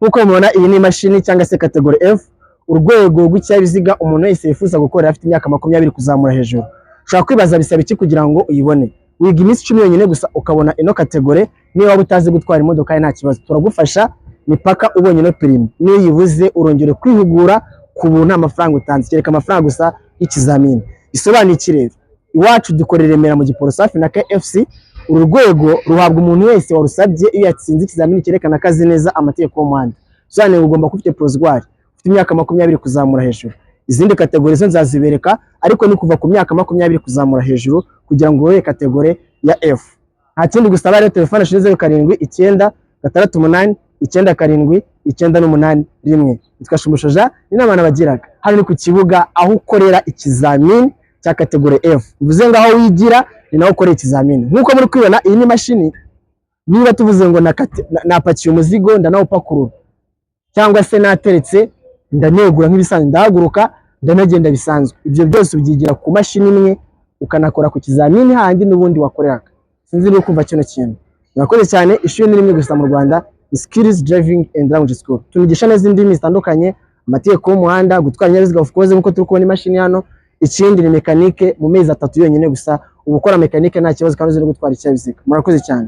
Nk'uko mubibona, iyi ni imashini cyangwa se category F, urwego rw'ikinyabiziga umuntu wese yifuza gukorera afite imyaka 20 kuzamura hejuru. Ushobora kwibaza, bisaba iki kugira ngo uyibone? Wiga iminsi 10 yonyine gusa ukabona ino category. Niba waba utazi gutwara imodoka, nta kibazo, turagufasha ni paka ubonye ino permis. Niyo uyibuze, urongera kwihugura ku buntu, nta mafaranga utanze, kereka amafaranga gusa y'ikizamini. Bisobanuye iki rero? Iwacu dukorera i Remera mu Giporoso, hafi na KFC. Uru rwego ruhabwa umuntu wese warusabye iyo yatsinze ikizamini cyerekana ko azi neza amategeko y'umuhanda. Bisobanuye ngo ugomba kuba ufite provisoire, ufite imyaka 20 kuzamura hejuru. Izindi category zo nzazibereka, ariko ni kuva ku myaka 20 kuzamura hejuru kugira ngo ube category ya F. Nta kindi gusaba rero, telefone ashize 0796 879 881. Nitwa Shumushoja, ni inama nabagiraga. Hano ni ku kibuga aho ukorera ikizamini cya category F, bivuze ngo aho wigira ni naho ukorera ikizamini. Nk'uko muri kwibona, iyi ni imashini. Niba tuvuze ngo napakiye umuzigo, ndanawupakurura, cyangwa se nateretse, ndanegura nk'ibisanzwe, ndahaguruka, ndanagenda bisanzwe. Ibyo byose ubyigira ku mashini imwe, ukanakora ku kizamini handi n'ubundi wakoreraga. Sinzi niba kumva kino kintu. Murakoze cyane. Ishuri ni rimwe gusa mu Rwanda, ni Skills Driving and Language School. Tunigisha neza indimi zitandukanye, amategeko y'umuhanda, gutwara ibinyabiziga, of course, nk'uko turi kubona imashini hano. Ikindi ni mécanique. Mu mezi 3 yonyine gusa uba ukora mécanique nta kibazo, kandi uzi no gutwara ikinyabiziga. Murakoze cyane.